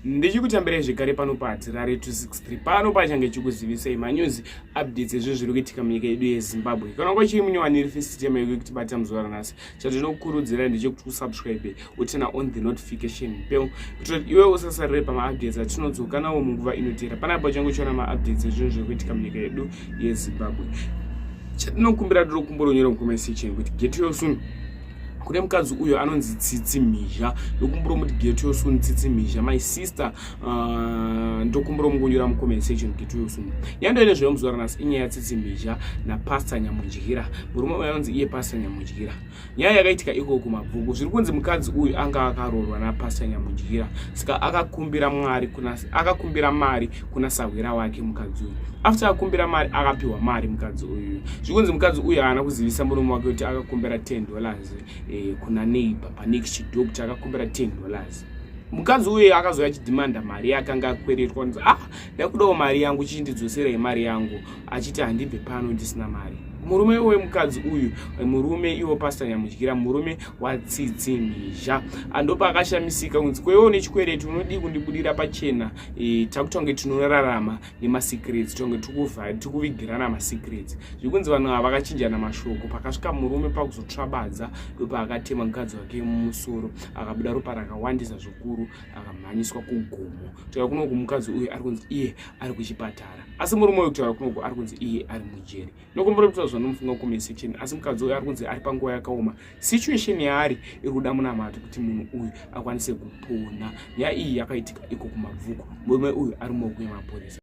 Ndichikutambirai zvekare pano paHatirare 263 pano pachange chikuzivisai manews updates ezvinhu zviri kuitika munyika yedu yeZimbabwe. Kana wanga uchiri munyowani iri first time yako yekutibata muzuva ranhasi, chatinokurudzira ndechekuti usubscribe uturn on the notification bell kuitira kuti iwe usasarire pamaupdates atinodzoka nawo munguva inotera. Panapa uchange uchiona maupdates ezvinhu zviri kuitika munyika yedu yeZimbabwe. Chatinokumbira tinokumbura unyore mucomment section kuti get well soon kune mukadzi uyo anonzi Tsitsi Mhizha. Ndokumbura muti get well soon Tsitsi Mhizha, my sister. Ndokumbura mungonyora mucomment section get well soon. Nyaya nezveyo muzuva ranhasi inyaya yaTsitsi Mhizha naPastor Nyamudyira. Murume uyo anonzi iye Pastor Nyamudyira. Nyaya yakaitika iko kuMabvuku, zviri kunzi mukadzi uyu anga akaroorwa naPastor Nyamudyira, saka akakumbira mwari kuna akakumbira mari kuna sahwira wake. Mukadzi uyu after akumbira mari, akapiwa mari mukadzi uyu. Zviri kunzi mukadzi uyu haana kuzivisa murume wake kuti akakumbira $10 kuna neighbor panext door, kuti akakumbira $10. Mukadzi uyu akazouya achidhimanda mari yakanga akweretwa, kunzi, "Ah, ndakudawo mari yangu, chichindidzoserai mari yangu," achiti, "Handibve pano ndisina mari." Murume wemukadzi uyu, murume iwo Pastor Nyamudyira, murume waTsitsi Mhizha, andopa akashamisika kunzi, "Kwewo nechikwereti unodii kundibudira pachena?" Takuta kunge tinorarama nemasecrets, tonge tikuvigirana masecrets. Zvikunzi vanhu ava vakachinjana mashoko. Pakasvika murume pakuzotsvabadza, ndopaakatema mukadzi wake mumusoro, akabuda ropa rakawandisa zvikuru, akamhanyiswa kugomo. Kutaura kunoku mukadzi uyu ari kunzi iye ari kuchipatara, asi murume uyu kutaura kunoku ari kunzi iye ari mujeri. Nokumbura kutaura zvanomufunga comment section, asi mukadzi uyu ari kunzi ari panguva yakaoma. Situation yaari iri kuda munamato kuti munhu uyu akwanise kupona. Nyaya iyi yakaitika iko kuMabvuku. Murume uyu ari mumaoko emapurisa.